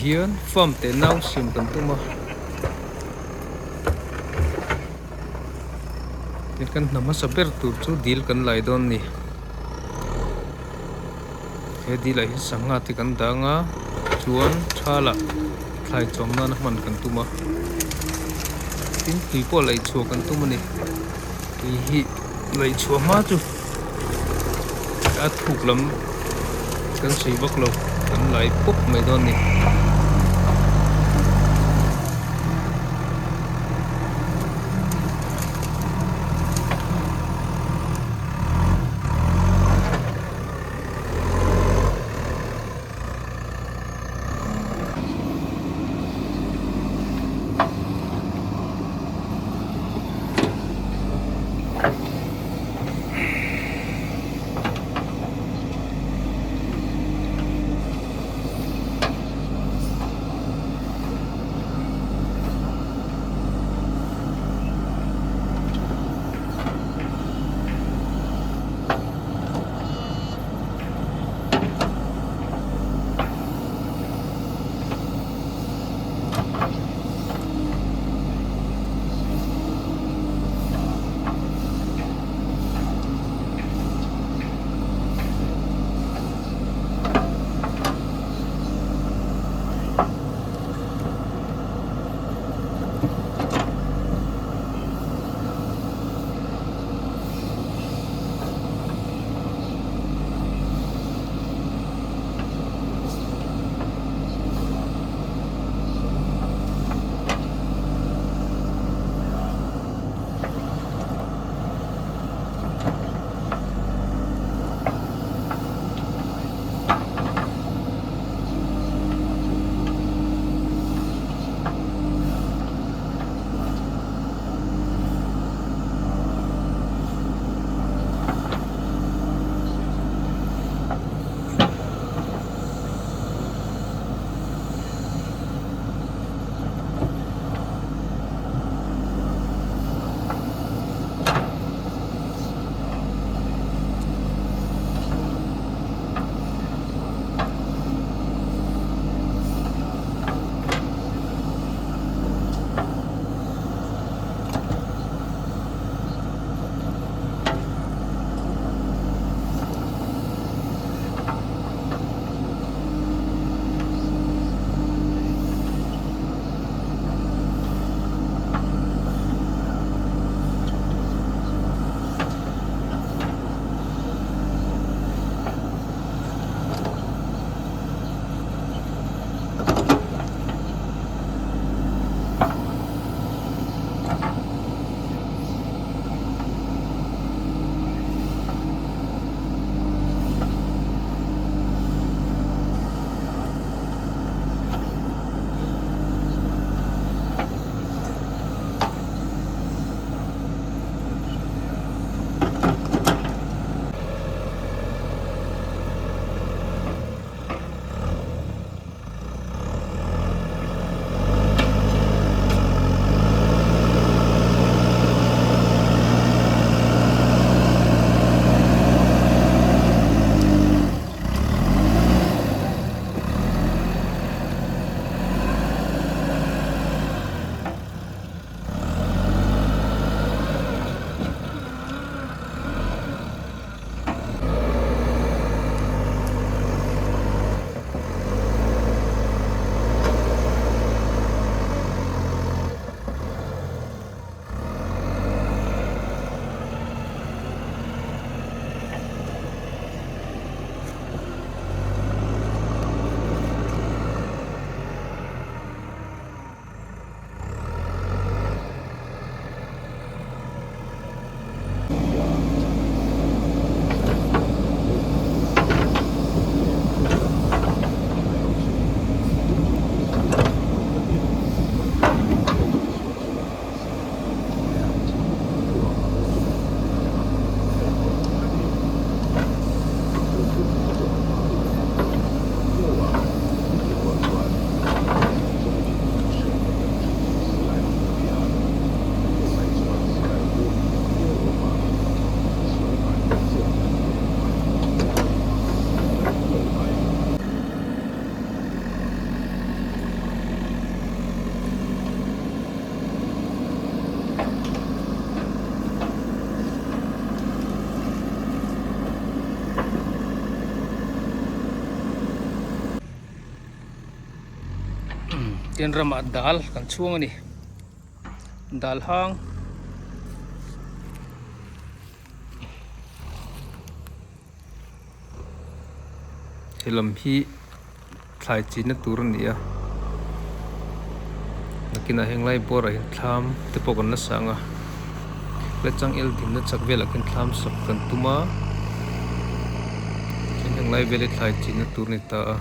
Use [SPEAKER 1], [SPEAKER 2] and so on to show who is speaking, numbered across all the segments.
[SPEAKER 1] Tihian farm te nau siam kan tum a. Tin kan hna hmasa ber tur chu dil kan lai dawn a ni. He dil ah hian sangha te kan dang a chuan thal ah thlai chawm nana hman kan tum a tin tui pawh laih chhuah kan tum a ni tui hi laih chhuah hma chu a thuk lam kan sawi vak lo kan lai pawp mai dawn a ni. Tin ramah dal kan chhuang a ni. Dal hang. He lam hi thlai chinna tur a ni a nakinah heng lai bawrah hian thlam te pawh kan la sang a la changel dinna chak velah khian thlam sak kan tum a chuan heng lai vel hi thlai chinna tur a ni ta a.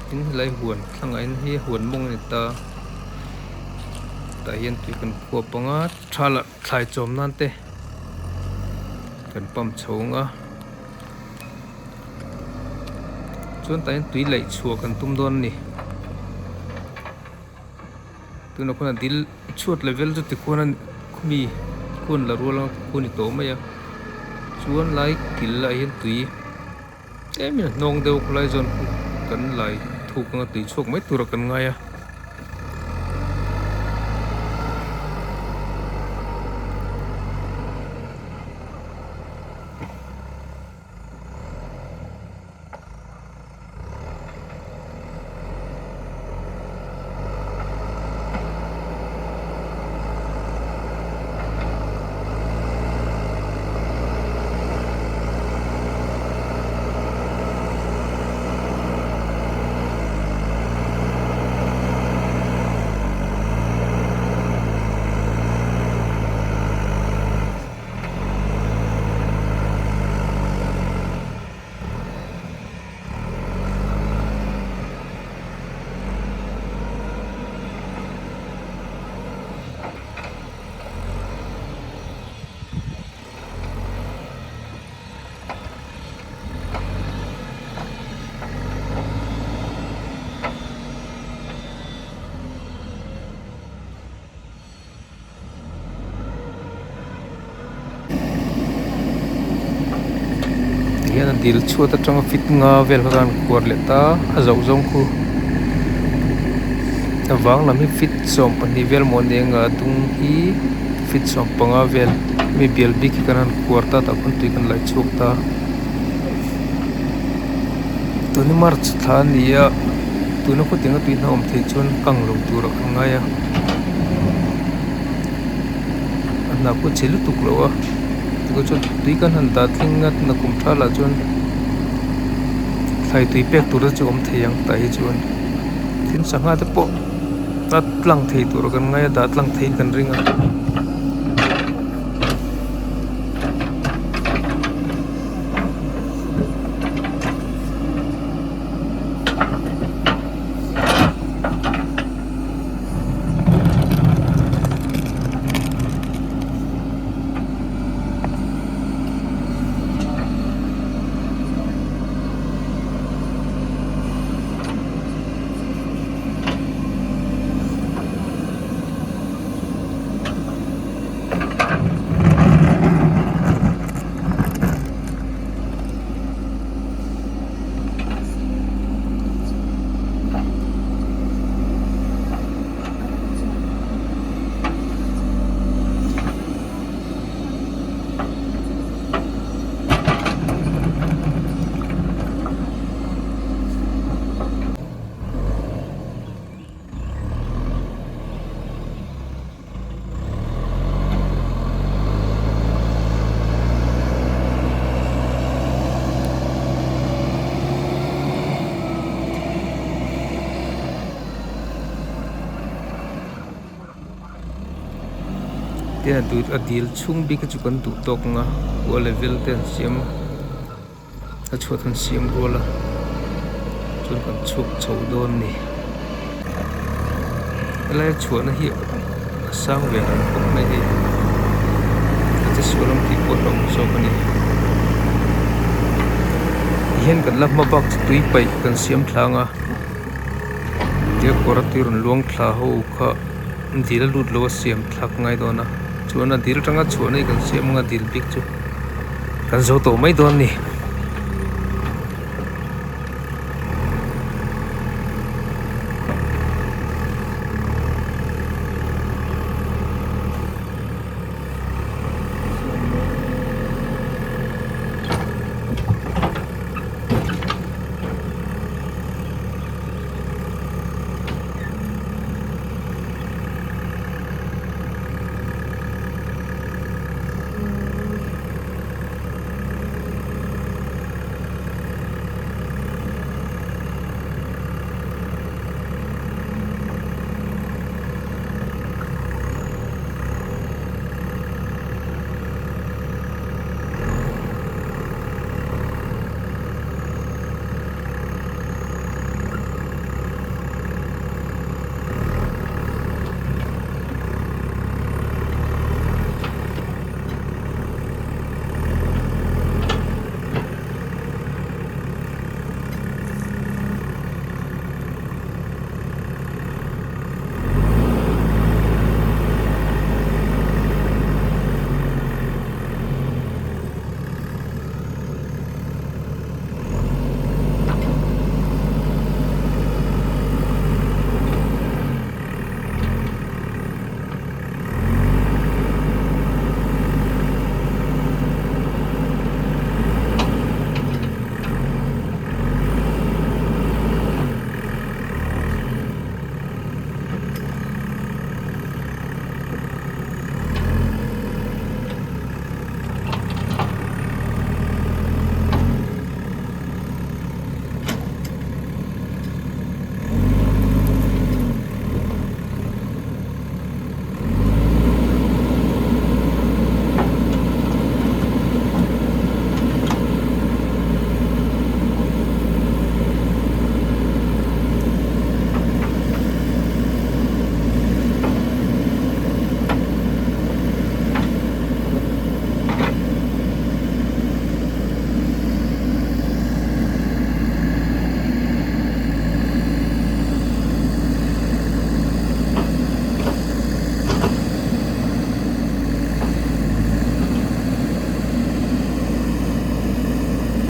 [SPEAKER 1] Tin helai huan thlangah hian hei huan mawng a ni ta tah hian tui kan khuap ang a tha lah thlai chawm nan te kan pump chho ang a chuan tah hian tui laih chhuah kan tum dawn a ni. Tunah khuan a dil chhuat level chu tikhuan a khumi khuan la rual anga khu ni tawh mai a chuan lai kil lah hian tui tlem in a hnawng deuh khawlai zawn khu kan lai thuk anga tui chhuak mai tur a kan ngai a. Tihian a dil chhuat atanga fit nga vel kha khan kuar leh ta a zoh zawng khu a vang lam hi fit 12 vel maw nia nga dung hi fit 15 vel hemi bial bik hi kan han kuar ta tah khawn tui kan laih chhuak ta tun hi march thla a ni a tuna khawtianga tui hna awm thei chuan kang lo tur ah kan ngai a. A hna pawh chhe lutuk lo a tikhaw chuan tui kan han dah thleng a tuna kum tha lah chuan thlai tui pek tur te chu awm thei ang tah hi chuan tin sangha te pawh a tlang thei tur kan ngai a dah tlang theiin kan ring a. Tin a duh a dil chhung bik hi chu kan duh tawk ang a kua level te an siam a chhuat an siam rual a chuan kan chhuak chho dawn a ni helai chhuahna hi a sang ve ang khawp mai hei a che sual ang tih pawh a hlauhawm zawk a ni tihian kan la hma bak chu tui paih kan siam thlang a tia kawr a tui rawn luang thla ho kha dil a lut lo a siam thlak ngai dawn a chuan a dil atanga chhuahna hi kan siam anga dil bik chu kan zo tawh mai dawn a ni.